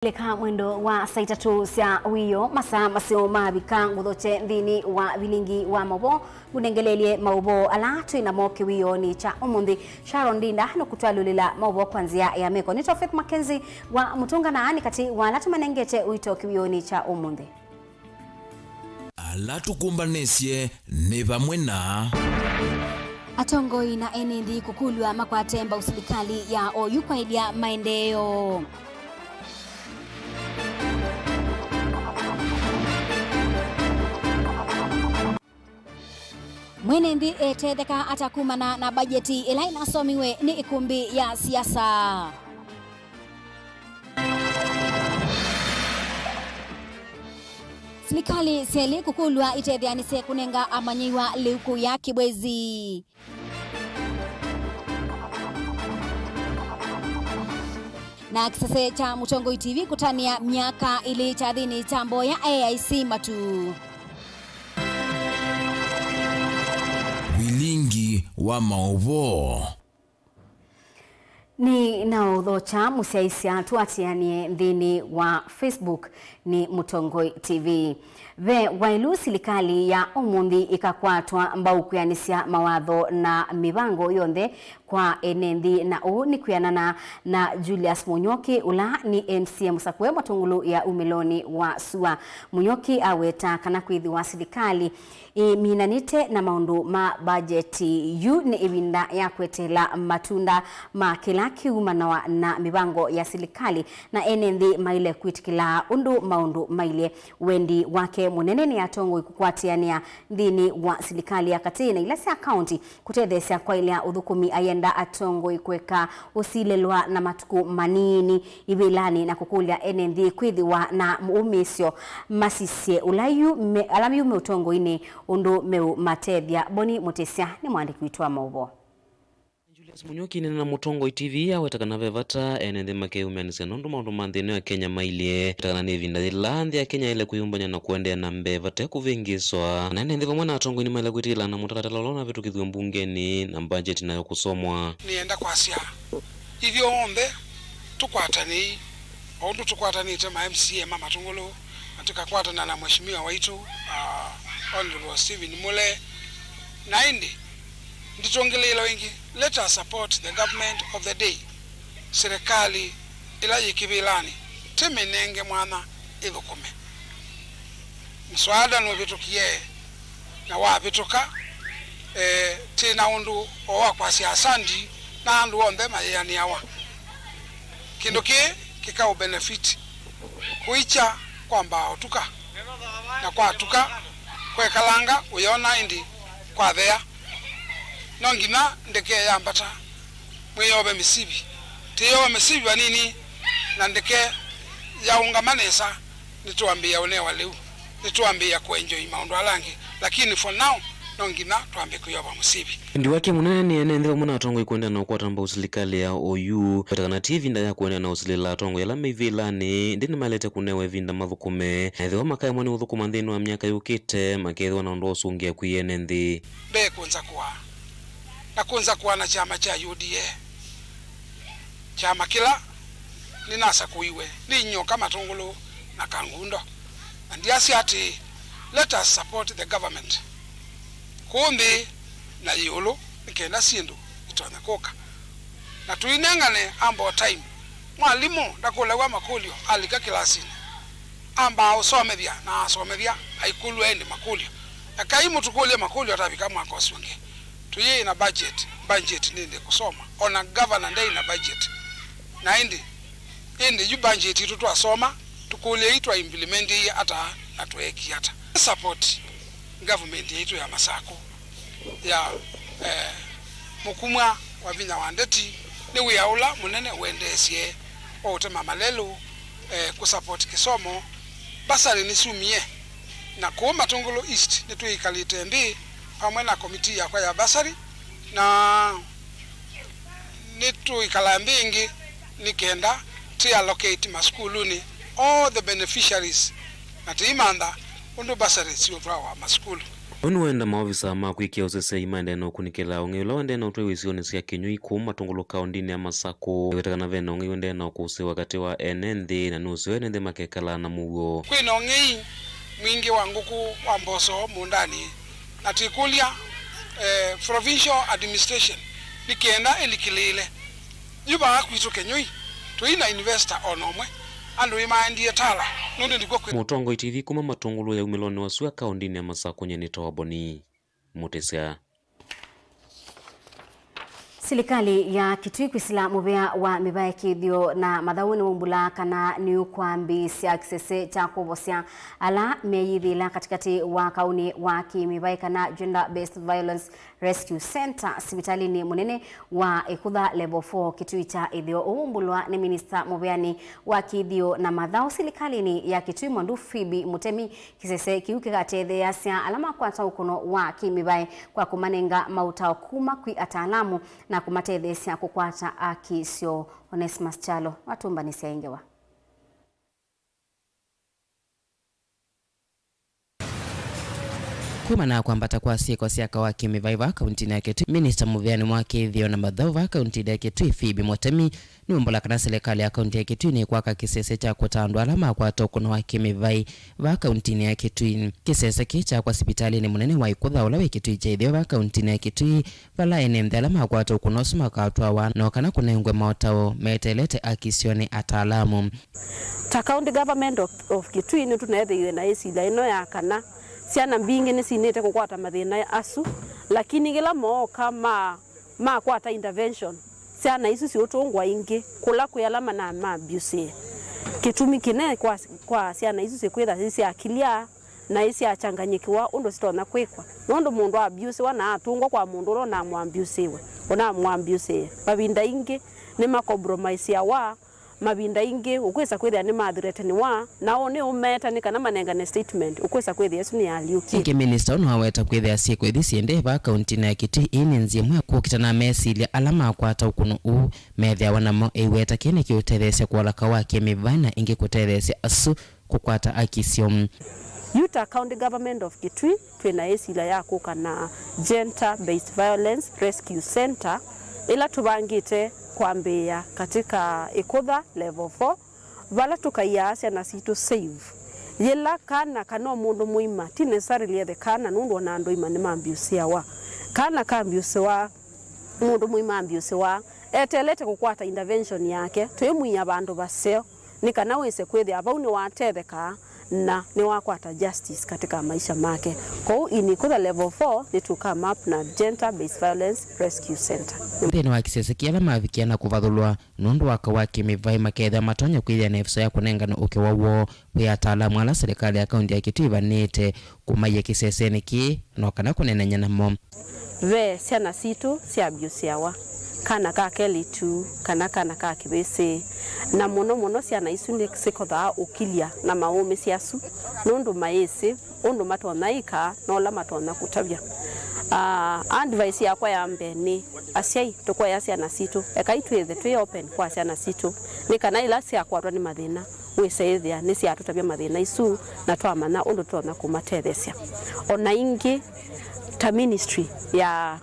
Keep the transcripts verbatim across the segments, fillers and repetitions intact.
Leka mwendo wa saa itatũ sya wĩoo, masaa maseo mavika, ngũthokye nthĩnĩ wa vilingi wa maũvoo, ngũnengelelye maũvoo ala twĩ namo kĩwĩoonĩ kya ũmũnthĩ. Sharon Ndinda nũkũtwalũlĩla maũvoo kwa nzĩa ya meko. Nĩtwa Faith Mackenzie wa Mũtũngana, nĩ katĩ wa ala tũmanengete ũito kĩwĩoonĩ kya ũmũnthĩ. Ala tũkũmbanĩsye nĩ vamwe na. Atongoi na ene nthĩ kũkulw'a makwate mbau silikalĩ ya oyu kwaĩlya maendeeo. Mwene nthĩ etetheka ata kumana na mbajeti ĩla ĩnasomiwe nĩ ĩkũmbĩ ya siasa? Silikalĩ syaĩlĩ kũkulw'a itetheanĩsye kũnenga amanyĩw'a lĩu kũya kĩbwezi. Na kĩsese kya Mũtongoi T V kũtanĩa myaka ĩlĩ kyathĩnĩ kya mboya A I C matu. Vilingi wa maũvoo. Nĩ na ũthokya mũsyaĩĩsya tũatĩanĩe nthĩnĩ wa Facebook nĩ Mũtongoi T V. Ve waĩlu silikalĩ ya ũmũnthĩ ĩkakwatwa mbau kwĩanĩsya mawatho na mĩvango yonthe kwa ene nthĩ, na ũu nĩ kwĩanana na Julius Mũnyuki, ũla nĩ M C A mũsakũe Matũngũlũ ya umĩlonĩ wa sua. Mũnyuki aweta kana kwĩthĩwa silikalĩ ĩminanĩte na maũndũ ma mbajeti, yu nĩ ĩvinda ya kweteela matunda ma kĩla kĩumanawa na mĩvango ya silikalĩ, na ene nthĩ maĩle kwĩtĩkĩla ũndũ maũndũ mailye. Wendi wake mũnene nĩ atongoi kũkwatĩanĩa nthĩnĩ wa silikalĩ ya katĩ na ila sya kaunti kũtetheesya kwaĩlya ũthũkũmi. Ayenda atongoi kũeka ũsilĩlwa na matukũ manini ivĩlanĩ na kũkũlya ene nthĩ kwĩthĩwa na ũmĩĩsyo masisye ũla yu me, ala yu me ũtongoinĩ ũndũ meũmatethya. Boni Mũtĩsya nĩ mwandĩki witũ wa maũvoo. Julius Mũnyuki nena na Mũtongoi T V aweta kana ve vata ene nthĩ makeyũmbanĩsya nũndũ maũndũ ma nthĩ ĩno ya Kenya mailyĩ. Weta kana nĩ ĩvinda yĩla nthĩ ya Kenya yaĩle kwĩyũmbany'a na kũendeea na mbee vate kũvĩngĩĩswa. Na ene nthĩ vamwe na atongoi nĩmaĩle kwĩtĩkĩlana na mũtalatala ũla ũnavĩtũkĩthw'a mbungeni na mbajeti nayo kũsomwa. Nĩenda kwasya ithyonthe tũkwatanei, o ũndũ tũkwatanĩte ma M C A ma Matũngũlũ, na tũkakwatana na Mheshimiwa waitũ, uh, Honorable Stephen Mule. Na ĩndĩ nditũngĩlĩĩlo ĩngĩ, let us support the government of the day. Serikali ĩla yĩ kĩvĩlanĩ, tĩmĩnenge mwanya ĩthũkũme. Mswada nũvĩtũkie na wavĩtũka, eh, tĩ na ũndũ o wa kwasya asandi na andũ onthe mayĩanĩawa. Kĩndũ kĩĩ kĩkaũ benefit kũikya kwa mbaa ũtuka, na kwatuka kwekalanga ũyona ĩndĩ kwathea. No nginya ndeke yambata mwĩyove mĩsivi, tĩyove mĩsivi vanini, na ndeke yaũngama nesa. Nĩtwambĩĩa ũnewa lĩu, nĩtwambĩĩa kũenjoy maũndũ ala angĩ, lakini for now, no nginya twambe kwĩyova mũsivi. Wendi wake mũnene nĩ ene nthĩ vamwe na atongoi kũendeea na ũkwata mbau silikalĩ ya oyu. Weta kana ti ĩvinda ya kũendeea na ũsilĩla atongoi ala me ivĩlanĩ, ĩndĩ nĩmaĩlĩte kũnewa ĩvinda mathũkũme. Na ethĩwa makaemwa nĩ ũthũkũma nthĩnĩ wa myaka yũkĩte, makeethĩwa na ũndũ wa ũsũngĩa kwĩ ene nthĩ. Mbee kũnza kũaa, na kũnza kũaa na kyama kya U D A. Kyama kĩla nĩnasakũiwe nĩ inyoka Matũngũlũ na Kangundo. Na ndyasya atĩĩ, let us support the government kũũ nthĩ na ĩũlũ, nĩ kenda syĩndũ itonya kũka. Na tũinengane ample time. Mwalimũ ndakũlaw'a makũlyo alika kĩlasinĩ. Ambaa ũsomethya na asomethya aikũlw'a ĩndĩ makũlyo. Ekai mũtũkũlye makũlyo atavika mwaka ũsu ũngĩ. Tũyĩ na budget, budget nĩ ĩndĩ kũsoma. Ona governor ndei na budget. Na ĩndĩ, ĩndĩ yu budget itũ twasoma, tũkũlye ii twa implement ii ata na tweekie ata. Support government yaitũ ya Masakũ ya, eh, mũkumwa wa vinya wa ndeti, nĩ wĩa ũla mũnene ũendeesye wa ũtema malelũ, eh, kũsupport kĩsomo. Bursary nĩsyumie, na kũũ Matũngũlũ East nĩtwĩkalĩte nthĩ vamwe na komiti yakwa ya bursary, na nĩtũikalaa nthĩ ĩngĩ nĩ kenda tĩ allocate masukulunĩ all the beneficiaries, na tĩimantha ũndũ bursary siũtwawa masukulu. Ũũ nĩwenda maovisa ma kwĩkĩa ũseseĩ maendee na ũkunĩkĩla ũng'ei ũla ũendee na ũtwaiwa isionĩ sya Kĩnyũi kũu Matũngũlũ kaũndĩnĩ ya Masakũ. Ĩweta kana ve na ũng'ei ũendee na ũkũsĩĩwa katĩ wa ene nthĩ, na nũseo ene nthĩ makekala na mũuo. Kwĩ na ũng'ei mwingĩ wa ngũkũ wa mboso mũũndanĩ, na twĩkũlya, eh, provincial administration nĩ kenda ĩlikĩlĩĩle. Yu vaa kwitũ Kĩnyũi, tũi na investor o na ũmwe. Andũ ĩ maendie Tala, nũndũ nĩkw'o kwĩ. Mũtongoi T V kuma Matũngũlũ ya umĩlonĩ wa sua kaũndĩnĩ ya Masakũ nyie nĩ Toboni Mũtĩsya. Silikalĩ ya Kitui kwĩsĩla mũvea wa mĩvae kĩthĩo na mathaũ nĩwaumbũla kana nĩũkwambĩĩsya kĩsese kya kũvosya ala meyĩthĩĩla katĩkatĩ wa kaũnĩ wa kĩmĩvae kana gender based violence Rescue Center sivitalĩnĩ mũnene wa Ĩkũtha Level four Kitui kya ĩtheo. Ũumbũlwa nĩ minista mũveani wa kĩthĩo na mathaũ silikalĩnĩ ya Kitui Mwandu Phoebe Mũtemi. Kĩsese kĩu kĩkatetheeasya ala makwata ũkũno wa kĩmĩvae kwa kũmanenga maũtao kuma kwĩ ataalamu na kũmatetheesya kũkwata aki syoo. Onesmus Kyalo watũmbanĩsya ĩ ngewa. Kumana na kwambata kwa syĩko sya kaũ wa kĩmĩvaĩ vaa kauntinĩ ya Kitui, minista mũveani wa kĩthĩo na mathaũ vaa kauntinĩ ya Kitui, Phoebe Mũtemi, nĩwaumbũla kana silikalĩ ya kaunti ya Kitui nĩkwaka kĩsese kya kũtaa andũ ala makwata ũkũno wa kĩmĩvaĩ vaa kauntinĩ ya Kitui. Kĩsese kĩĩ kyakwa sipitalĩnĩ mũnene wa Ĩkũtha ũla wĩ Kitui kya ĩtheo vaa kauntinĩ ya Kitui, vala ene nthĩ ala makwata ũkũno ũsu makatwawa, no kana kũnengwe maũtao meteelete aki syoo nĩ ataalamu. Ta County Government of, of Kitui nĩtũneethĩiwe na ĩsilya ĩno ya kana syana mbingĩ nĩsinĩte kũkwata mathĩna asu, lakini kĩla mooka ma, makwata intervention, syana isu siũtũngwa ingĩ kũla kwĩ ala mana ma abuse. Kĩtumi kĩnene kwa, kwa syana isu sikwĩtha syĩ sya akili aa, na isyachanganyĩkĩwa ũndũ sitonya kwĩkwa, nũndũ mũndũ abyusiwa na atũngwa kwa mũndũ ũla ũnamwambyusiwe, ũnamwambyusie. Mavinda ingĩ nĩmakompromaisiawa, mavinda ingĩ ũkwĩsa kwĩthĩa nĩmathireteniwa, na ũũ nĩũmeta nĩ kana manengane statement, ũkwĩsa kwĩthĩa ĩsu nĩyalyũkie. Ĩngĩ, minista ũũ nĩwaweta kwĩthĩa syĩko ithi siendee vaa kauntinĩ ya Kitui ii nĩ nzĩa ĩmwe ya kũkita na mesilya ala makwata ũkũno ũũ methĩawa namo, ĩweta kĩĩ nĩkĩũtetheesya kũola kaũ wa kĩmĩvaĩ na ĩngĩ kũtetheesya asu kũkwata aki syoo. Yu ta County Government of Kitui, twĩ na ĩsilya ya kũka na Gender Based Violence Rescue Center, ĩla tũvangĩte kwambĩĩa katika Ĩkũtha Level four, vala tũkaiaa syana sitũ safe. Yĩla kana kana o mũndũ mũima, ti necessarily ethe kana, nũndũ ona andũ aima nĩmambiũsĩawa. Kana kambiũsĩwa, mũndũ mũima ambiũsĩwa, eteelete kũkwata intervention yake, twĩmwia vandũ vaseo. Nĩ kana wĩse kwĩthĩa vau nĩwatethekaa na nĩwakwata justice katika maisha make. Kwoou in Ĩkũtha Level four nĩ to come up na Gender Based Violence Rescue Center. Nthĩnĩ wa kĩsese kĩla mavikia na kũvathũlwa nũndũ wa kaũ wa kĩmĩvaĩ, makethĩwa matonya kwĩthĩa na ĩvuso ya kũnengana ũkĩwa woo kwĩ ataalamu ala silikalĩ ya kaunti ya Kitui ĩvanĩte kũmaia kĩsesenĩ kĩĩ, no kana kũneenany'a namo. Ve syana sitũ syavyũsĩawa, kana ka kelĩtu kana kana ka kĩvĩsĩ, na mũno mũno syana isu nĩsikothaa ũkilya na maũmĩsya asu, nũndũ mayĩsĩ ũndũ matonya ĩka na ũla matonya kũtavya. Ah, advice yakwa ya mbee nĩ, asyai, tũkoya syana sitũ, ekai twĩthe twĩ open kwa syana sitũ, nĩ kana ĩla syakwatwa nĩ mathĩna, wĩse ĩthĩa nĩsyatũtavya mathĩna isu na twamanya ũndũ tũtonya kũmatetheesya. O na ĩngĩ, ta ministry ya,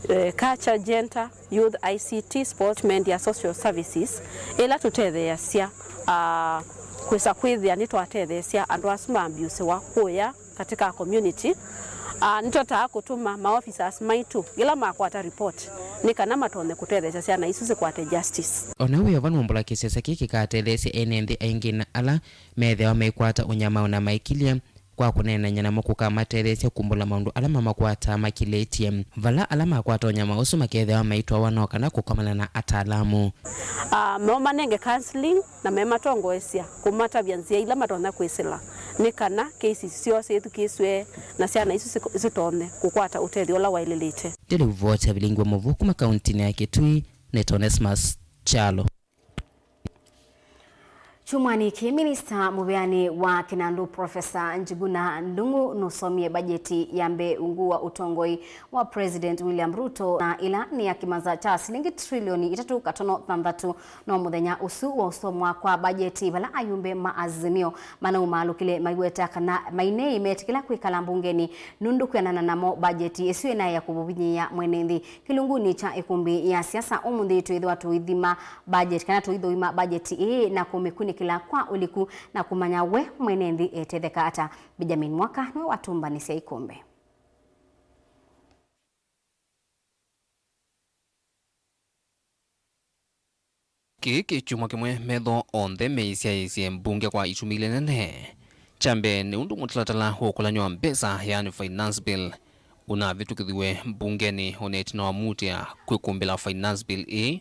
eh, Culture, Gender, Youth, I C T, Sport, Media, Social Services, ĩla tũtetheeasya, ah, kwĩsa kwĩthĩa nĩtwatetheesya andũ asu mambiũsĩwa kũya katika community. Ah, nĩtũtaa kũtũma ma officers maitũ yĩla makwata report nĩ kana matonye kũtetheesya syana isu sikwate justice. O na wĩ o vau, nũmbũla kĩsese kĩĩ kĩkatetheesya ene nthĩ aingĩ na ala methĩawa maikwata ũnyamao na maikilye kwa kũneenany'a namo kũkamatetheesya kumbũla maũndũ ala mamakwataa makilĩtye, vala ala makwata ũnyamao ũsu makethĩawa maitwawa no kana kũkomana na ataalamu. Ah, no manenge counseling na mematongoesya kũmatavya nzĩa ila matonya kwĩsĩla nĩ kana kesi syoo syĩthukĩĩsw'e na syana isu sik-, sitonye kũkwata ũtethyo ũla waĩlĩlĩte. Ndĩlivoti ya Vilingi wa Mũvoo kuma kauntinĩ ya Kitui, nĩ Onesmus Kyalo. Kyumwanĩ kĩĩ, minista mũveanĩ wa kĩnandũ Professor Njuguna Ndung'u nũsomie bajeti ya mbee ungu wa ũtongoi wa President William Ruto, na ĩla nĩ ya kĩmanza kya silingi trilioni itatũ katono thanthatũ. No mũthenya ũsu wa ũsomwa kwa bajeti, vala ayumbe ma Azimio manaumalũkile maiweta kana maineĩ metĩkĩla kwĩkala mbungenĩ nũndũ kwĩanana namo bajeti ĩsu ĩnaĩ ya kũvũvinyĩĩa mwene nthĩ. Kĩlungunĩ kya ĩkũmbĩ ya siasa ũmũnthĩ twĩthĩwa tũithima bajeti, kana tũithũima bajeti ĩĩ na kũmĩkunĩkĩla kwa ũliku na kũmanya we mwene nthĩ etetheka ata. Benjamin Mwaka nĩwe watũmbanĩsya ĩkũmbĩ. Kĩĩ kĩ kyumwa kĩmwe metho onthe meisyaĩĩsye mbunge kwa itumi lĩnene. Kya mbee nĩ ũndũ mũtalatala wa ũkũlany'a wa mbesa, yaani finance bill, ũnavĩtũkĩthiw'e mbungenĩ o na ĩtina wa mutĩa kwĩkũmbĩla finance bill ĩĩ.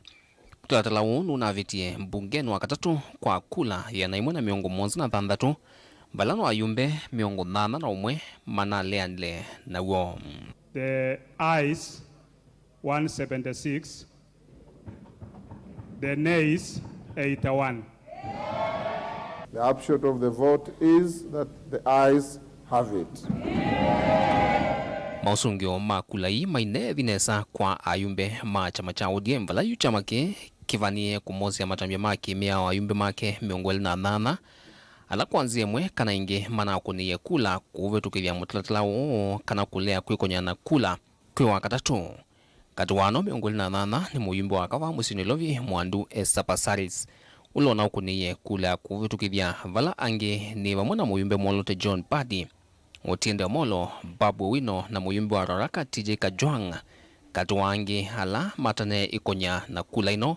Mũtalatala ũũ nũnavĩtie mbungenĩ wa katatũ kwa kula ĩana ĩmwe na mĩongo mũonza na thanthatũ, vala no ayumbe mĩongo nyanya na ũmwe manaleanile naw'o. The ayes, one seventy-six. The nays, eighty-one. The upshot of the vote is that the ayes have it. Maũsũngĩo ma kula ii maineevi nesa kwa ayumbe ma kyama kya O D M, vala yu kyama kĩĩ kĩvanie kũmosea matambya ma kĩmĩao ayumbe make mĩongo ĩlĩ na nyanya, ala kwa nzĩa ĩmwe kana ĩngĩ manakũnĩie kula kũvĩtũkĩthya mũtalatala ũũ kana kũlea kwĩkony'a na kula kwĩ wa katatũ. Katĩ wa ano mĩongo ĩlĩ na nyanya nĩ mũyumbe wa kavaa mũsyĩ Nairobi, Mwandu Esther Passaris, ũla ũnaũkũnĩie kula ya kũvĩtũkĩthya, vala angĩ nĩ vamwe na mũyumbe mwolote John Mbadi, Otiende Omollo, Babu Owino na mũyumbe wa Ruaraka T J Kajwang', katĩ wa angĩ ala matane ĩkony'a na kula ĩno.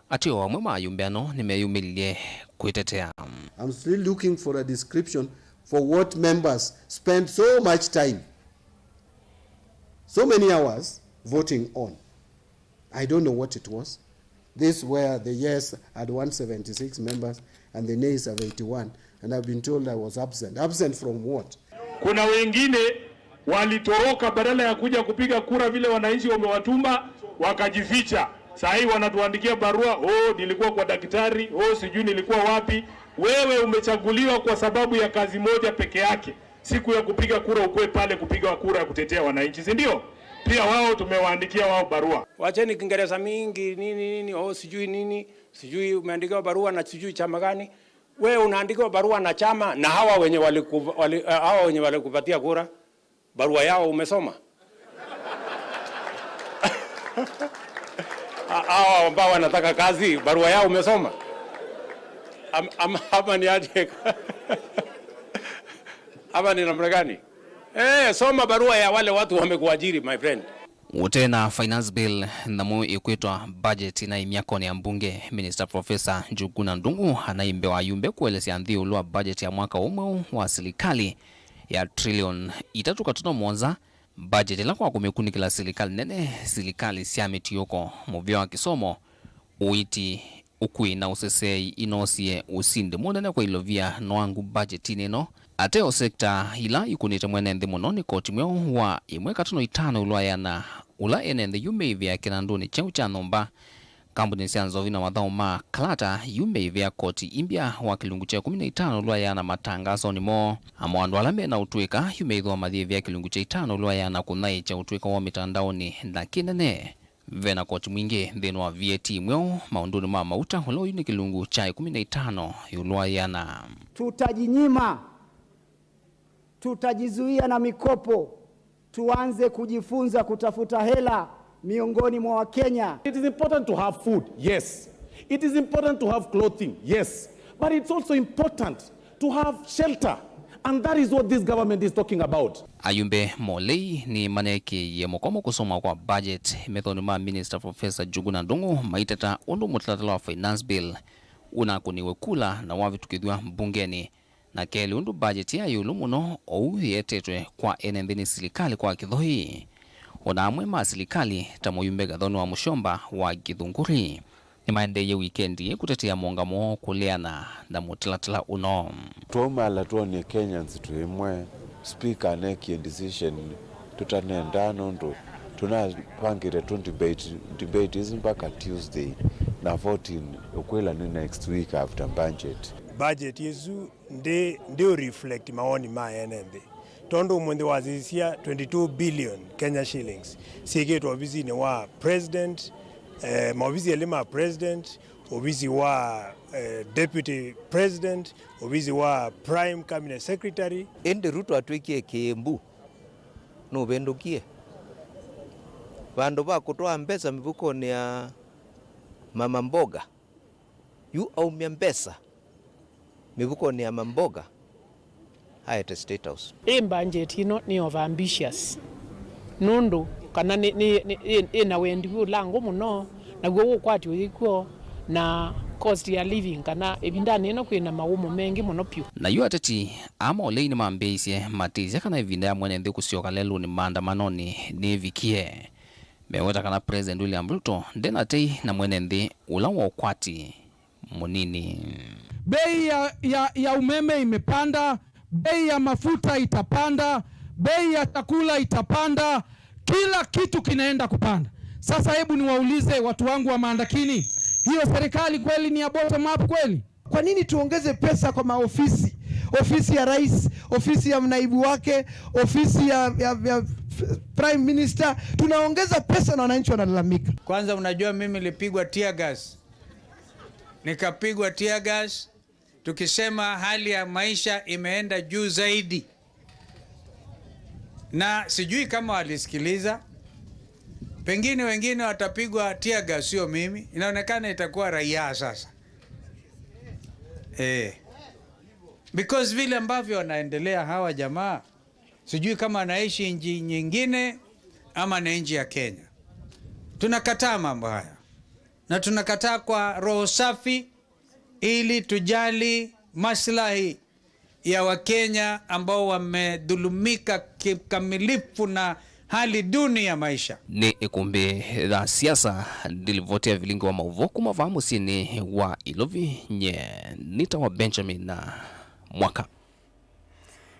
Ateo amwe ma ayumbe ano nĩmeyumĩlilye kwĩtetea. I'm still looking for a description for what members spend so much time, so many hours voting on. I don't know what it was. This where the yes had one seventy-six members and the nays have eighty-one, and I've been told I was absent. Absent from what? Kuna wengine walitoroka, badala ya kuja kupiga kura vile wananchi wamewatuma, wakajificha. Saa hii wanatuandikia barua, "Oh, nilikuwa kwa daktari, oh, sijui nilikuwa wapi." Wewe umechaguliwa kwa sababu ya kazi moja peke yake, siku ya kupiga kura ukuwe pale kupiga kura ya kutetea wananchi, si ndio? Pia wao tumewaandikia wao barua. Wacheni Kiingereza mingi, nini, nini, oh, sijui nini, sijui umeandikiwa barua na sijui chama gani. Wewe unaandikiwa barua na chama na hawa wenye waliku-, wali-, eh, hawa wenye walikupatia kura, barua yao umesoma? Ha-, hawa ambao wanataka kazi, barua yao umesoma? Am-, am-, ama ni aje? Ama ni namna gani? Eh, soma barua ya wale watu wamekuajiri, my friend. Ũte na finance bill nyamũ ĩkwĩtwa budget ĩnaĩ myakonĩ ya mbunge, Minister Professor Njuguna Ndung'u anaĩ mbee wa ayumbe kũelesya nthĩ ĩũlũ wa budget ya mwaka ũũ mweũ wa silikalĩ ya trillion itatũ katono mũonza, budget ĩla kwa kũmĩkunĩkĩla silikalĩ nene, silikalĩ sya mĩtiũko, mũvĩa wa kĩsomo, ũiiti, ũkui na ũseseei inoosie ũsindi mũnene kwa ilovia noangu mbajetinĩ ĩno. Ateo sekta ila ikũnĩte mwene nthĩ mũno nĩ koti mweũ wa ĩmwe katono itano ĩũlũ wa ĩana, ũla ene nthĩ yu meĩvĩa kĩnandũnĩ kyeũ kya nyũmba. Kambuni sya nzovi na mathaũ ma Kalata yu meĩvĩa koti imbya wa kĩlungu kya ĩkũmi na itano ĩũlũ wa ĩana matangasonĩ moo. Amo andũ ala me na ũtũĩka yu meĩthĩwa mayĩvĩa kĩlungu kya itano ĩũlũ wa ĩana kũnyaĩĩkya ũtũĩka woo mĩtandaonĩ na kĩnene. Ve na koti mwingĩ nthĩnĩ wa V A T mweũ maũndũnĩ ma mauta, ũla ũyu nĩ kĩlungu kya ĩkũmi na itano ĩũlũ wa ĩana. Tutajinyima, tutajizuia na mikopo, tuanze kujifunza kutafuta hela miongoni mwa Wakenya. It is important to have food, yes. It is important to have clothing, yes. But it's also important to have shelter. And that is what this government is talking about. Ayumbe molei nĩ maneekĩie mũkomo kũsomwa kwa budget methonĩ ma Minister Professor Njuguna Ndung'u maiteta ũndũ mũtalatala wa Finance Bill ũnakũniwe kula na wavĩtũkĩthw'a mbungenĩ, na kelĩ ũndũ budget ya ĩũlũ mũno oou yetetwe kwa ene nthĩ nĩ silikalĩ kwa kĩthoi. O na amwe ma silikalĩ ta mũyumbe Gathoni wa Mũsyomba wa Gĩthũngũri nĩmaendeeie wikendi ĩĩ kũtetea mũũngamo woo kũleana na mũtalatala ũno. Twaumala twonie Kenyans twĩ ĩmwe. Speaker aneekie decision tũtanendaa nũndũ tũnapangĩte tũ debate, debate isu mpaka Tuesday, na voting ũkwĩla nĩ next week after budget. Budget ĩsu ndĩ, ndĩ reflect mawoni ma ene nthĩ. Tondũ ũmũnthĩ wasisya twenty-two billion Kenya shillings syĩkĩtwe ovisinĩ wa president, eh, maovisi elĩ ma president, ovisi wa, eh, deputy president, ovisi wa prime cabinet secretary. Ĩndĩ Ruto atw'ĩkie kĩĩmbu, nũvĩndũkie. Vandũ va kũtwaa mbesa mĩvukonĩ ya mama mboga, yu aumya mbesa mĩvukonĩ ya mama mboga aete State House. Ĩ budget ĩno nĩ over ambitious, nũndũ kana nĩ, nĩ, nĩ, ĩ, ĩ na wendi wĩ ũlangũ mũno, naw'o ũkwati ũyĩkw'o na cost ya living, kana ĩvindanĩ ĩno kwĩ na mawũmũ mengĩ mũno vyũ. Na yu ateti aa maũlei nĩmambĩĩisye matĩsya kana ĩvinda ya mwene nthĩ kũsyoka lelũnĩ maandamanonĩ nĩĩvikie. Meweta kana President William Ruto ndenatei na mwene nthĩ ũla wa ũkwati mũnini. Bei ya, ya, ya umeme imepanda, bei ya mafuta itapanda, bei ya chakula itapanda, kila kitu kinaenda kupanda. Sasa hebu niwaulize watu wangu wa Mandakini, hiyo serikali kweli ni ya bottom up kweli? Kwa nini tuongeze pesa kwa maofisi? Ofisi ya rais, ofisi ya naibu wake, ofisi ya, ya, ya prime minister. Tunaongeza pesa na wananchi wanalalamika. Kwanza, unajua mimi nilipigwa tear gas. Nikapigwa tear gas, tukisema hali ya maisha imeenda juu zaidi. Na sijui kama walisikiliza. Pengine wengine watapigwa tear gas, sio mimi. Inaonekana itakuwa raia sasa. Eh. Because vile ambavyo wanaendelea hawa jamaa, sijui kama anaishi nchi nyingine ama ni nchi ya Kenya. Tunakataa mambo haya. Na tunakataa kwa roho safi, ili tujali maslahi ya Wakenya ambao wamedhulumika kikamilifu na hali duni ya maisha. Nĩ ĩkũmbĩ ya siasa, ndilivoti ya vilingi wa maũvoo kuma vaa mũsyĩnĩ wa Ilovi, nye nĩtawa Benjamin Mwaka.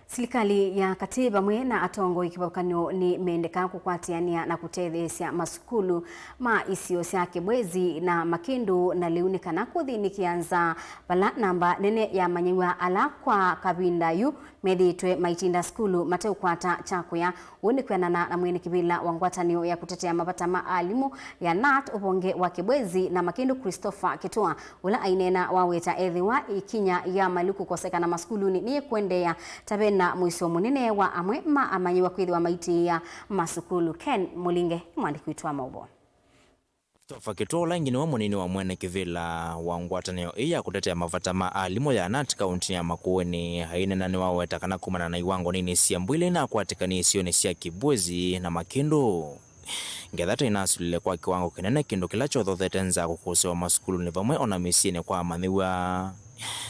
Silikalĩ ya katĩ vamwe na atongoi kĩvathũkany'o nĩmendekaa kũkwatĩanĩa na kũtetheesya masukulu ma isio sya Kibwezi na Makindu na lĩu nĩ kana kũthĩnĩkĩa nzaa vala namba nene ya amanyĩw'a ala kwa kavinda yu methĩĩtwe maitinda sukulu mateũkwata kya kũya. Ũu nĩ kwĩanana na mwene kĩvĩla wa ngwatanĩo ya kũtetea mavata ma alimũ ya nat ũvonge wa Kibwezi na Makindu, Christopher Kitua, ũla aineena waweta ethĩwa ĩkinya ya malĩu kũkosekana masukulunĩ nĩyĩkũendeea ta ve na mũisyo mũnene wa amwe ma amanyĩw'a kwĩthĩwa maitĩĩa masukulu. Ken Mũlinge nĩ mwandĩki witũ wa maũvoo. Christopher Kitua, ũla ĩngĩ nĩwe mũnini wa mwene kĩvĩla wa ngwatanĩo ĩĩ ya kũtetea mavata ma alimũ ya nat kauntinĩ ya Makueni, aineena nĩwaweta kana kumana na iwango nini sya mbũi ila inakwatĩkanie isionĩ sya Kibwezi na Makindu, ngetha ta inasulile kwa kĩwango kĩnene, kĩndũ kĩla kyothothete nzaa kũkũsĩwa masukulunĩ vamwe ona mĩsyĩnĩ kwa amanyĩw'a.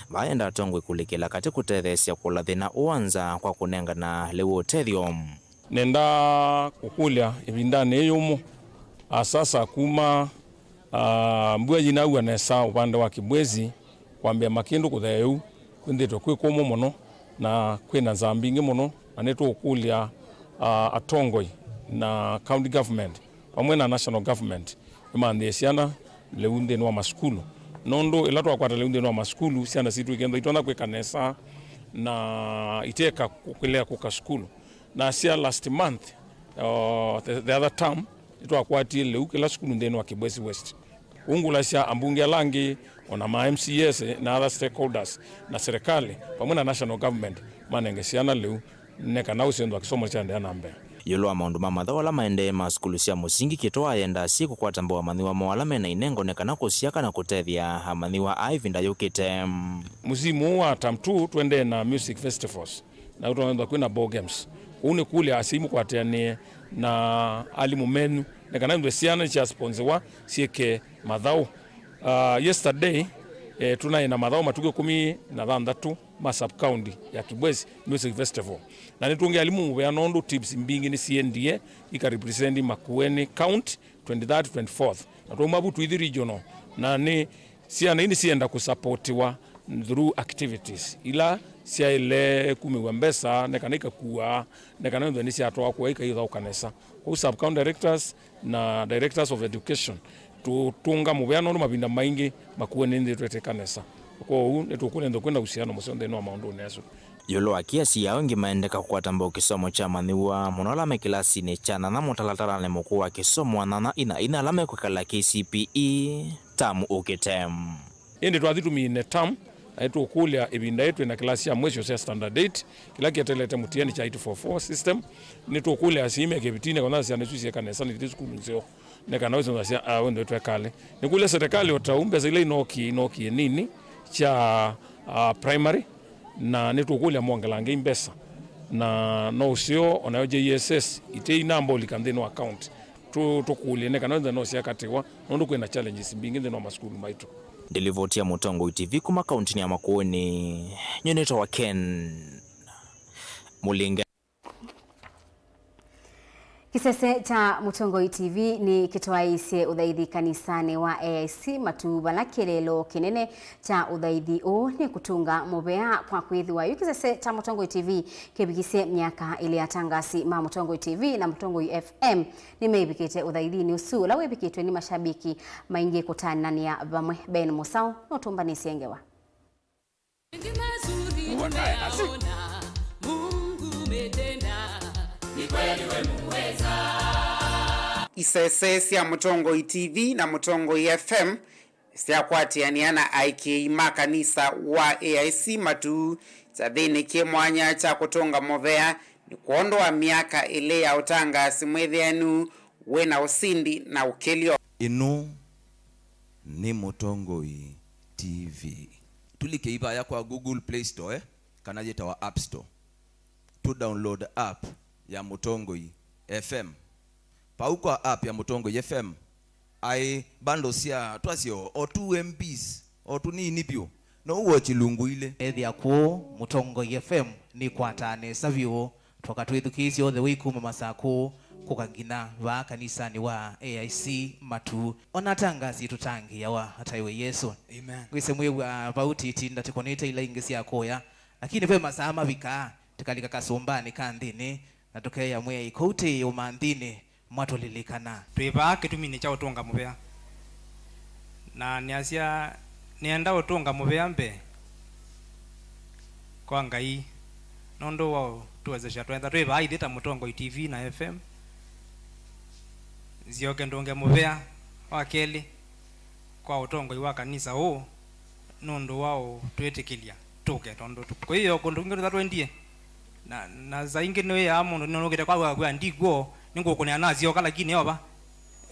Vaa enda atongoi kũlikĩla katĩ kũtetheesya kũla thĩna ũũ wa nzaa kwa kũnengana lĩu ũtethyo. Nenda kũkũlya ĩvindanĩ yĩĩ yũmũ, asasa kuma, ah, mbua yĩnaua nesa ũvande wa Kibwezi, kwambĩa Makindu kũthea ĩu, kwĩthĩĩtwe kwĩ kũmũ mũno na kwĩ na nzaa mbingĩ mũno, na nĩtũũkũlya, ah, atongoi na county government vamwe na national government nĩmanthĩe syana lĩu nthĩnĩ wa masukulu, nũndũ ĩla twakwata lĩu nthĩnĩ wa masukulu, syana sitũ ikenda itonya kwĩka nesa na iteka kũlea kũka sukulu. Nasya last month, uh, the, the other term, nĩtwakwatie lĩu kĩla sukulu nthĩnĩ wa Kibwezi West. Ũngũlasya ambunge ala angĩ, ona ma M C As na other stakeholders, na serikali, vamwe na national government, manenge syana lĩu, nĩ kana ũsyonthwa kĩsomo kyaendeea na mbee. Ĩũlũ wa maũndũ ma mathaũ ala maendee ma sukulu sya mũsingi, Kitua ayendaa syĩ kũkwata mbau amanyĩw'a moo ala me na inengo nĩ kana kũsyaka na kũtethya amanyĩw'a aa ĩvinda yũkĩte. Musimu ũũ wa term two, tũendee na music festivals. Na ũtonethwa kwĩna ball games. Kũu nĩ kũlya asyai mũkwatĩanĩe na alimũ menyu, nĩ kana ĩndĩ syana nĩsyasponsiwa syĩke mathaũ. Uh, yesterday, eh, tũnaĩ na mathaũ matukũ ĩkũmi na thanthatũ ma sub county ya Kibwezi Music Festival. Na nĩtũngĩ alimũ mũvea nũndũ teams mbingĩ nĩsiendie ika represent Makueni County twenty-third, twenty-fourth. Na twauma vu tũithi regional. Na nĩ syana ii nĩsienda kũsapotiwa through activities ila syaĩle kumĩw'a mbesa, nĩ kana ikakua, nĩ kana nĩsyatwawa kũya ikaithaũka nesa. Kwoou sub county directors na directors of education tũtũnga mũvea nũndũ mavinda maingĩ Makueni nĩnthĩtwe ĩteka nesa. Kwoou nĩtũkũlya nthĩ kwĩna usiano mũseo nthĩnĩ wa maũndũnĩ asu. Ĩũlũ wa kĩasi, aingĩ maendeka kũkwata mbau kĩsomo kyamanyĩw'a mũno ala me kĩlasinĩ kya nana mũtalatalanĩ mũkũũ wa kĩsomo wa nana ina ina ala mekwĩkala K C P E tamu ũkĩte. Ĩndĩ twathi tũmine tamu, na nĩtũkũlya ĩvinda yĩĩ twĩ na kĩlasi ya mwĩsyo sya standard eight, kĩla kĩetelete mũtiani kya eight four four system. Nĩtũkũlya asyai meke vitinĩ kana syana isu syĩka nesa na ithi sukulu nzeo. Nĩ kana wĩsĩ nzasya, ah, wendo twekale. Nĩkũlya serikali o ta ũu mbesa ila inokie, inokie nini kya, ah, primary, na nĩtũkũlya mongelange mbesa. Na no ũseo, o nayo J S S, ite inambolika nthĩnĩ wa county. Tũ-, tũkũlye nĩ kana wĩsĩ no syakatĩwa, nũndũ kwĩna challenges mbingĩ nthĩnĩ wa masukulu maitũ. Nĩ livoti ya Mũtongoi T V kuma kauntinĩ ya Makueni, nyie nĩtawa Ken Mũlinge. Kĩsese kya Mũtongoi T V nĩkĩtwaĩĩsye ũthaithi kanisanĩ wa A I C Matu, vala kĩeleelo kĩnene kya ũthaithi ũũ nĩ kũtũnga mũvea, kwa kwĩthĩwa yu kĩsese kya Mũtongoi T V kĩvikisye myaka ĩlĩ. Atangasi ma Mũtongoi T V na Mũtongoi F M nĩmeĩvikĩte ũthaithinĩ ũsu ũla wĩvikĩtwe nĩ mashabiki maingĩ kũtananĩa vamwe. Ben Mũsaũ nũtũmbanĩsye ngewa. Isese sya Mũtongoi T V na Mũtongoi F M syakwatĩanĩa na aĩkĩĩi ma kanisa wa A I C Matu kyathĩnĩ kĩ mwanya kya kũtũnga mũvea nĩ kwondũ wa myaka ĩlĩ ya ũtangaasi mwĩthĩanu wĩna ũsindi na ũkĩlyo. Ĩno nĩ Mũtongoi T V. Tũlike ivaya kwa Google Play Store, eh, kana yĩtawa App Store. Tũ download app ya Mũtongoi F M. Vau kwa app ya Mũtongoi F M, aĩ bundles sya twasyo o two M Bs, o tũnini vyũ. No ũwatch ilungu ilĩ. Ethĩa kũũ, Mũtongoi F M nĩkwataa nesa vyũ. Twoka twĩthukĩĩsye all the way kuma Masakũ kũka nginya vaa kanisanĩ wa A I C Matu. Ona atangasi tũtangĩĩawa ataĩwe Yesũ. Amen. Ngwĩsĩ mwĩw'a vau tĩtinda tũkonete ila ingĩ sya kũya, lakini ve masaa mavikaa tũkalika kasũmbanĩ ka nthĩnĩ na tũkeĩa Mwĩai kũu tĩĩ ũmanthinĩ. Mwatũlilikana. Twĩ vaa kĩtuminĩ kya ũtũnga mũvea. Na nĩasya, nĩenda ũtũnga mũvea mbee kwa Ngai nũndũ wa ũtũwezesya twetha twĩ vaa ithyĩ ta Mũtongoi T V na F M. Nzyoke ndũnge mũvea wa kelĩ kwa ũtongoi wa kanisa ũũ nũndũ wa ũtwĩtĩkĩlya tũke, tondũ tũ-, kwĩ o kũndũ kũngĩ tũtatwendie. Na, na saa ingĩ nĩwĩaa mũndũ nĩnũkĩte kwa wakwĩa ndikw'o, nĩngũkũnĩa nasyoka, lakini eova,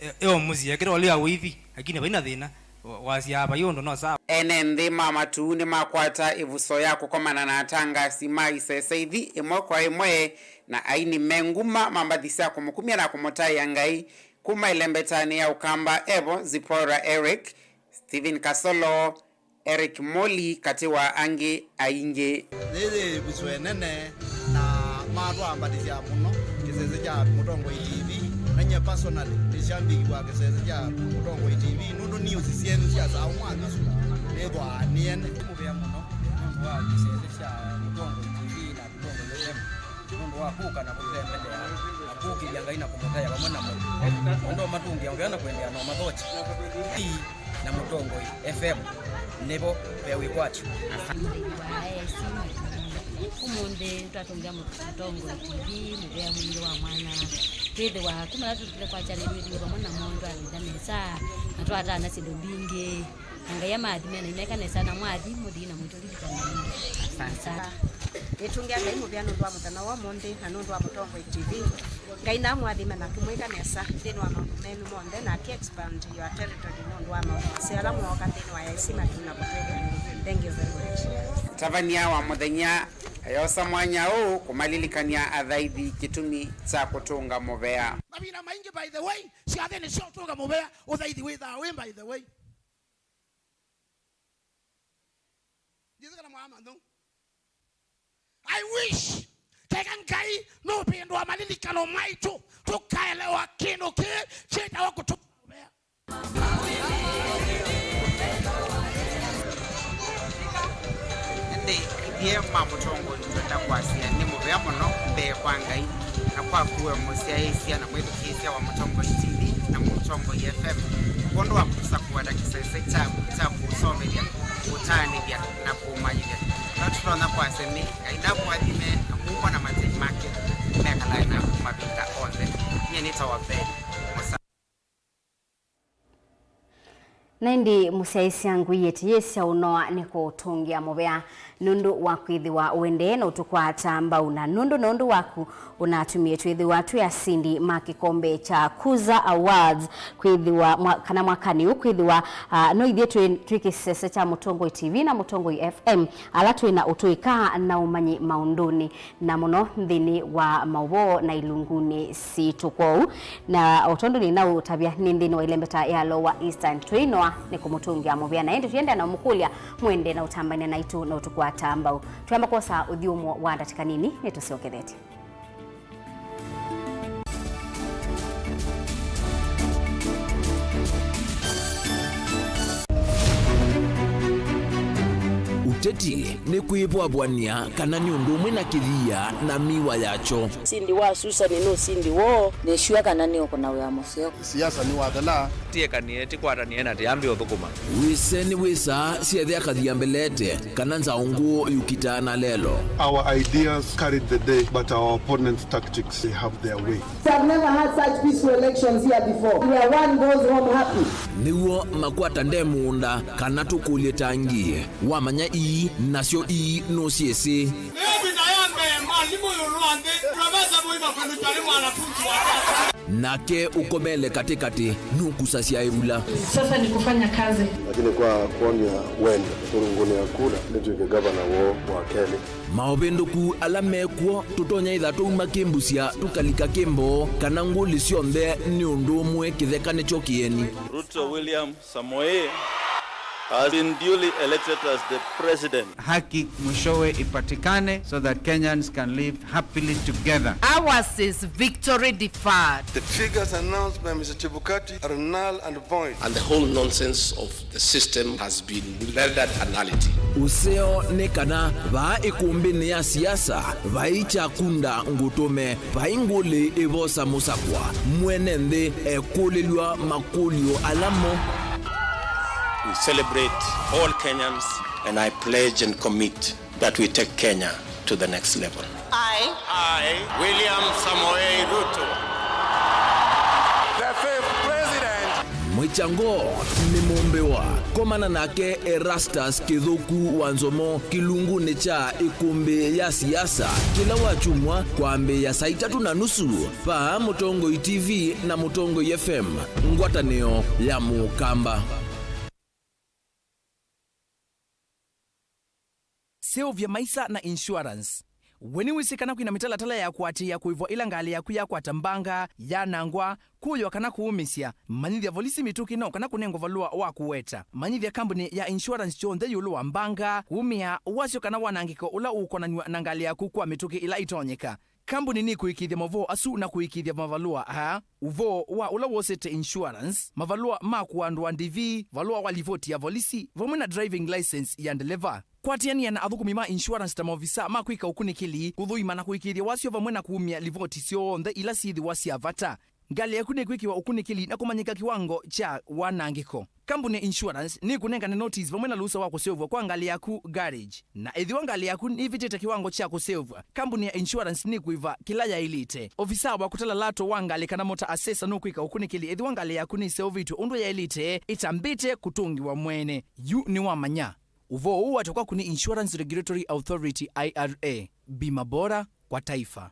e-, eo mũsyĩ ekĩte ũlĩa ũithi, lakini vaina thĩna, wa-, wasyaa vai ũndũ no sawa. Ene nthĩ ma Matu nĩmakwata ĩvuso ya kũkomana na atangasi ma isese ithi ĩmwe kwa ĩmwe na aini me nguma ma mbathi sya kũmũkumya na kũmũtaĩa Ngai. Kuma ĩlembetanĩ ya Ũkamba evo Zipporah Eric, Stephen Kasolo, Eric Moli katĩ wa angĩ aingĩ. Yĩĩ yĩ ĩvuso ĩnene, na matwambatĩsya mũno kĩsese kya Mũtongoi T V. Na nyie personally nĩ shabiki wa kĩsese kya Mũtongoi T V nũndũ news syenyu sya saa ũmwe nĩthwaa nĩ ene. Mũvea mũno nũndũ wa kĩsese kya Mũtongoi T V na Mũtongoi F M nũndũ wa kũka na kũtembelea na kũkĩlya Ngai na kũmũtaĩa vamwe namo. Nũndũ matũngĩa ngewa na kũendeea na ũmathokya. Ii na Mũtongoi F M nĩvo ve wĩkwatyo. Mũthĩnĩ wa A I C Matu, ũmũnthĩ twatũngĩa Mũtongoi T V mũvea mwingĩ wa mwanya. Twĩthĩwa kuma ĩla tũtũle kwa channel ĩno vamwe namo, twavitha nesa na twatana syĩndũ mbingĩ. Na Ngai amaathime na imeka nesa, na mwathi mũthi na mũitũlilikana. Asante. Nĩtũngĩa Ngai mũvea nũndũ wa mũthenya wa ũmũnthĩ na nũndũ wa Mũtongoi T V. Ngai namwathime na kũmwĩka nesa nthĩnĩ wa maũndũ menyu monthe, na aki expand your territory nũndũ wa maũndũ maseo ala mooka nthĩnĩ wa A I C Matu na kũtwĩthĩa. Thank you very much. Mũtavany'a wa mũthenya ayosa mwanya ũũ kũmalilikany'a athaithi kĩtumi kya kũtũnga mũvea. Mavinda maingĩ, by the way, syathĩnĩ sya ũtũnga mũvea, ũthaithi wĩthaa wĩ, by the way. Ndiĩsĩ kana mwaamanya ũu. I wish keka Ngai nũvĩndũa malilikano maitũ, tũkaelewa kĩndũ kĩĩ kĩtawa kũtũnga mũvea. Ĩndĩ ithyĩ ma Mũtongoi twenda kwasya nĩ mũvea mũno mbee kwa Ngai na kwaku we mũsyaĩĩsya na mwĩthukĩĩsya wa Mũtongoi T V na Mũtongoi Mũtongoi F M, kwondũ wa kũsakũa na kĩsese kyaku kya kũsomethya, kũtaanĩthya, na kũmanyĩthya. Ĩla tũtonya kwasya nĩ, Ngai nakũathime na kumwa na mathei make mekalae naku mavinda onthe. Nyie nĩtawa Ben Mũsa. Na ĩndĩ mũsyaĩĩsya ngui yĩtĩ yĩsya ũnoa nĩ kũũtũngĩa mũvea nũndũ wa kwĩthĩwa ũendee na ũtũkwata mbau, na nũndũ na ũndũ waku ũnatumie twĩthĩwa twĩ asindi ma kĩkombe kya Kuza Awards kwĩthĩwa mwa-, kana mwakanĩ ũũ kwĩthĩwa, ah, no ithyĩ twĩ, twĩ kĩsese kya Mũtongoi T V na Mũtongoi F M, ala twĩ na ũtũĩka na ũmanyi maũndũnĩ, na mũno nthĩnĩ wa maũvoo na ilungunĩ sitũ. Kwoou, na o tondũ nĩnaũtavya, nĩ nthĩnĩ wa ĩlembeta ya Lower Eastern, twĩinoa nĩ kũmũtũngĩa mũvea, na ĩndĩ tũiendeea na ũmũkũlya mũendee na ũtambany'a naitũ na ũtũkwata mbau. Twĩamba kwosa ũthyũmũo wa ndatĩka nini, nĩtũsyokethetye. Ũteti nĩ kwĩvwavw'ania kana nĩ ũndũ ũmwe na kĩthia na miwa yakyo. Ũsindi wa Susan nĩ ũsindi woo. Nĩ sure kana nĩũkũna wĩa mũseo. Siasa nĩwathela. Tiekanie, tikwatanĩe na tiambi ũthũkũma. Wĩse nĩ wĩsaa syethe akathia mbelete, kana nzaũ ngũũ yũkitaa na lelo. Our ideas carried the day, but our opponents' tactics, they have their way. We have never had such peaceful elections here before, where one goes home happy. Nĩw'o makwata nde mũũnda, kana tũkũlye tangi. Wamanya ii, nasyo ii nũsyĩsĩ. Ĩvinda ya mbee, mwalimũ ĩũlũ wa nthĩ, Profesa Mũima Kũlutwa nĩ mwanafunzi wake. Nake ũkomele katĩkatĩ nũkusasya ĩvula. Sasa ni kufanya kazi. Lakini kwa kuonea wendo, kũrũngũnĩa kura, nĩtw'ĩke gavana woo wa kelĩ. Maũvĩndũku ala mekw'o, tũtonya ĩtha twauma kĩmbusya tũkalika kĩmboo, kana ngũlĩ syonthe nĩ ũndũ ũmwe kĩtheka nĩkyo kĩeni. Ruto William Samoei has been duly elected as the president. Haki mwishowe ipatikane so that Kenyans can live happily together. Ours is victory deferred. The figures announced by Mister Chebukati are null and void. And the whole nonsense of the system has been rendered a nullity. Ũseo nĩ kana vaa ĩkũmbĩnĩ ya siasa vai kyakunda ngũtũme. Vai ngũlĩ ĩvosa mũsakwa, mwene nthĩ ekũlĩlw'a makũlyo ala mo. We celebrate all Kenyans and I pledge and commit that we take Kenya to the next level. I, I, William Samoei Ruto, the fifth president. Mwĩkyango nĩ mũmbĩwa. Komana nake Erastus Kĩthũku wa Nzomo kĩlungunĩ kya ĩkũmbĩ ya siasa kĩla wakyumwa kwambĩĩa saa itatũ na nusu. Vaa Mũtongoi T V na Mũtongoi F M, ngwatanĩo ya Mũkamba. Seũvya maisa na insurance. We nĩwĩsĩ kana kwĩna mĩtalatala ya kũatĩĩa kũĩvwa ĩla ngalĩ yaku yakwata mbanga, yanangwa, kũywa kana kũũmĩsya? Manyĩthya volisi mĩtũkĩ no kana kũnengwa valũa wa kũweta. Manyĩthya kambunĩ ya insurance yonthe ĩũlũ wa mbanga, kũũmĩa, wasyo kana wanangĩko ũla ũũkonanw'a na ngalĩ yaku kwa mĩtũkĩ ĩla ĩtonyeka. Kambuni nĩkũĩkĩĩthya maũvoo asu na kũĩkĩĩthya mavalũa aa. Ũvoo wa ũla wosete insurance, mavalũa ma kũandũa ndĩvi, valũa wa livoti ya volisi, vamwe na driving license ya ndeleva. Kwatĩanĩa na athũkũmi ma insurance ta maovisaa ma kwĩka ũkunĩkĩli, kũthũima na kũĩkĩĩthya wasyo vamwe na kumya livoti syonthe ila syĩthĩwa sya vata. Ngalĩ yaku nĩkwĩkĩwa ũkunĩkĩli na kũmanyĩka kĩwango kya wanangĩko. Kambuni ya insurance nĩkũnengane notisi vamwe na lusa wa kũseũvw'a kwa ngalĩ yaku garage. Na ethĩwa ngalĩ yaku nĩvĩtĩte kĩwango kya kũseũvw'a, kambuni ya insurance nĩkũĩva kĩla yaĩlĩte. Ovisaa wa kũtala lato wa ngalĩ kana mota asesa nũkwĩka ũkunĩkĩli ethĩwa ngalĩ yaku nĩseũvĩtw'e ũndũ yaĩlĩte ĩtambĩte kũtũngĩwa mwene. Yu nĩwamanya. Ũvoo ũũ watw'ĩkwa kũnĩ Insurance Regulatory Authority, I R A. Bima bora kwa taifa.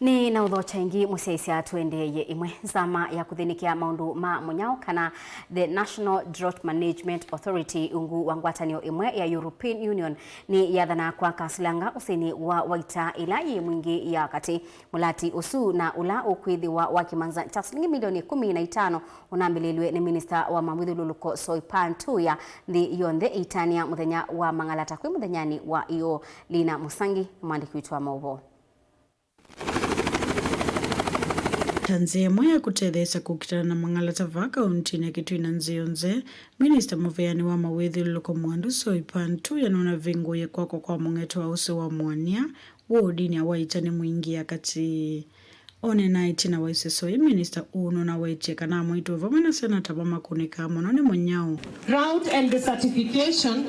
Nĩ na ũthokya ĩngĩ mũsyaĩĩsya tũendeeye ĩmwe. Nzama ya kũthĩnĩkĩa maũndũ ma mũnyao kana the National Drought Management Authority ungu wa ngwatanĩo ĩmwe ya European Union nĩ yathanaa kwaka silanga ũsĩnĩ wa Waita ĩla yĩ Mwingĩ ya katĩ. Mũlati ũsu na ũla ũkwĩthĩwa wa kĩmanza kya silingi milioni ĩkũmi na itano ũnambĩlĩlw'e nĩ minista wa mawĩthyũlũlũko Soipan Tuya nthĩ yonthe ĩitanĩa mũthenya wa Mang'alata kwĩ mũthenyanĩ wa ĩyoo. Lina Mũsangi nĩ mwandĩki witũ wa maũvoo. Ta nzĩa ĩmwe ya kũtetheesya kũkitana na mang'alata vaa kauntinĩ ya Kitui na nzĩ yonthe, Minista mũveani wa mawĩthyũlũlũko Mwandu Soipan Tuya nũnavingũie kwakwa kwa mũng'eto wa ũsĩ wa mwania wodinĩ ya Waita nĩ Mwingi ya Katĩ. Ũneena ĩtina wa ĩseso ĩĩ, Minista ũũ nũnawetie kana amwaitũ vamwe na syana ta va makũnĩkaa mũno nĩ mũnyao. Drought and desertification,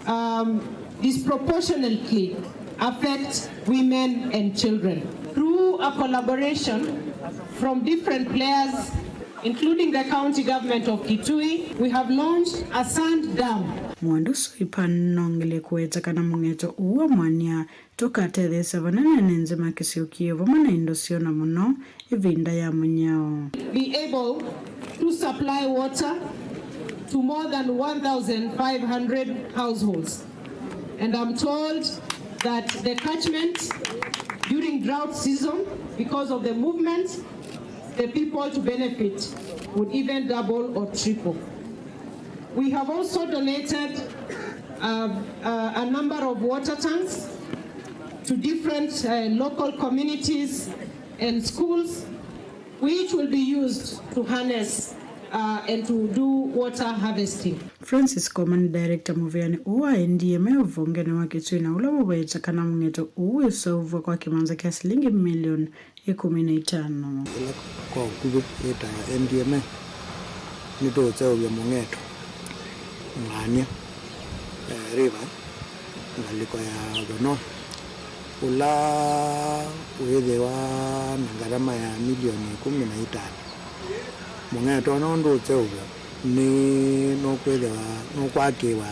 um, disproportionately affect women and children. Through a collaboration from different players, including the county government of Kitui, we have launched a sand dam. Mwandu Soipan nongelie kũweta kana mũng'eto ũũ wa mwania tũkatetheesya vanene ene nzĩ ma kĩsio kĩĩ vamwe na indo syoo na mũno ĩvinda ya mũnyao. Be able to supply water to more than one thousand five hundred households. And I'm told that the catchment during drought season, because of the movement, the people to benefit would even double or triple. We have also donated, uh, uh, a number of water tanks to different, uh, local communities and schools, which will be used to harness, uh, and to do water harvesting. Francis Koma nĩ director mũveani ũũ wa N D M A ũvongenĩ wa Kitui na ũla waweta kana mũng'eto ũũ wĩseũvw'a kwa kĩmanza kya silingi milioni ĩkũmi na itano. Ĩla kwa ũkuvĩ yĩtawa N D M A, nĩtũũseũvya mũng'eto, ng'ania, eh, river, ngalĩko ya Thonoo, ũla wĩthĩwa na ngarama ya milioni ĩkũmi na itano. Mũng'eto ũno ndũũseũvw'a nĩ nũkwĩthĩwa nũkwakĩwa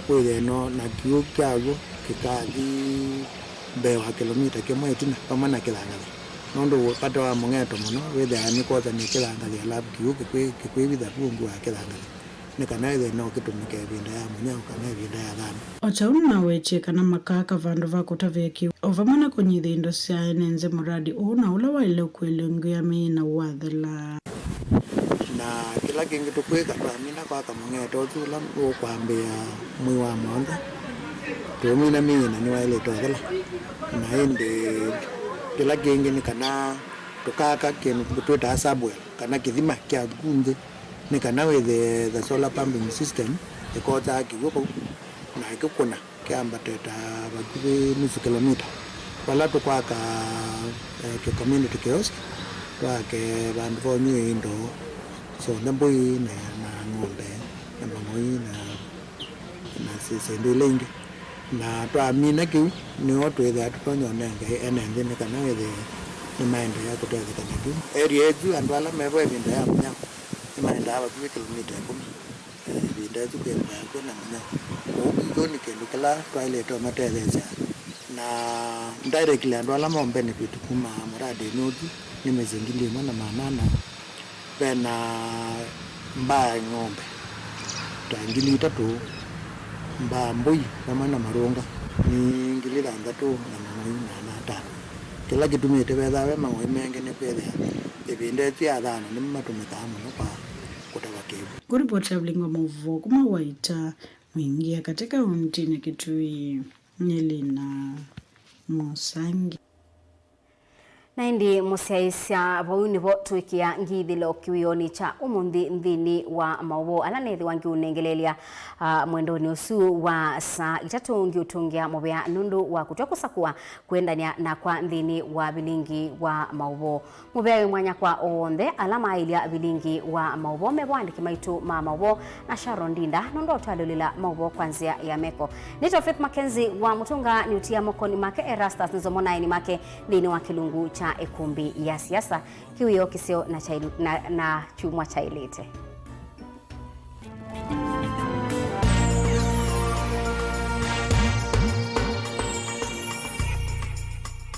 wĩthĩe no na kĩw'ũ kyaw'o kĩkathi mbee wa kĩlomita kĩmwe ĩtina vamwe na kĩthangathĩ, nũndũ vata wa mũng'eto mũno wĩthĩawa nĩ kwosany'a kĩthangathĩ alavu kĩw'ũ kĩkwĩ-, kĩkwĩvitha vu ungu wa kĩthangathĩ nĩ kana wĩthĩe no kĩtũmĩke ĩvinda ya mũnyao kana ĩvinda ya thama. O ta ũu nĩnawetie kana makaaka vandũ va kũtavĩa kĩw'ũ o vamwe na kũnyithya indo sya ene nzĩ mũradi ũũ na ũla waĩle ũkũĩlw'a ngwĩa mĩĩ na wathela. Na kĩla kĩngĩ tũkwĩka, twamina kwaka mũng'eto ũsu ũla ũkwambĩĩa mwei wa mũonza, tũũmina mĩĩ na nĩwaĩlĩte ũthela. Na ĩndĩ kĩla kĩngĩ nĩ kana tũkaka kĩndũ twĩtaa subwell, kana kĩthima kya ku nthĩ, nĩ kana wĩthĩe the solar pumping system ĩkotaa kĩw'ũ vau na ĩkĩkũna kĩambate ta vakuvĩ nusu kĩlomita, vala tũkwaka, eh, kĩ community kiosk, twake vandũ va ũnyw'ĩa indo syonthe, mbũi na, na ng'ombe na mang'oi na, na si-, syĩndũ ila ingĩ. Na twamina kĩu, nĩo twĩthĩa tũtonya ũnenge ene nthĩ nĩ kana wĩthĩe nĩmaendeea kũtetheka na kĩu. Area ĩsu andũ ala mevo ĩvinda ya mũnyao nĩmaendaa vakuvĩ kĩlomita ĩkũmi. Eh, ĩvinda ĩsu kwĩthĩwa kwĩ na mũnyao. Kwoou kĩu nĩ kĩndũ kĩla twaĩlĩte ũmatetheesya. Na directly andũ ala mo benefit kuma mũradĩnĩ ũsu nĩ mĩsyĩ ngili ĩmwe na maana ana. Ve na mbaa ng'ombe ta ngili itatũ, mbaa mbũi vamwe na marũnga nĩ ngili thanthatũ na mang'oi maana atano. Kĩla kĩtumĩte vethaa ve mang'oi mengĩ nĩ kwĩthĩa ĩvinda ĩsu ya thana nĩmo matũmĩkaa mũno kwa kũtava kĩw'ũ. Kũripotera vilingi wa maũvoo kuma Waita, Mwingi ya Katĩ kauntinĩ Kitui, nĩ Lina Mũsangi. Na ĩndĩ mũsyaĩĩsya, vau nĩvo twĩkĩa ngithĩlo kĩwĩonĩ kya ũmũnthĩ nthĩnĩ wa maũvoo ala nĩthĩwa ngiũnengeleelya, ah, mwendonĩ ũsu wa saa itatũ, ngiũtũngĩa mũvea nũndũ wa kũtw'a kũsakũa kũendanĩa nakwa nthĩnĩ wa vilingi wa maũvoo. Mũvea wĩ mwanya kwa onthe ala maaĩlya vilingi wa maũvoo, me vo andĩki maitũ ma maũvoo na Sharon Ndinda nũndũ wa ũtwalyũlĩla maũvoo kwa nzĩa ya meko. Nĩtawa Faith Mackenzie wa Mũtũnga, nĩũtia mokonĩ make Erastus Nzomo na aeni make nthĩnĩ wa kĩlungu kya ĩkũmbĩ ya siasa. Kĩwĩoo kĩseo na kyailu-, na, na kyumwa kyaĩlĩte.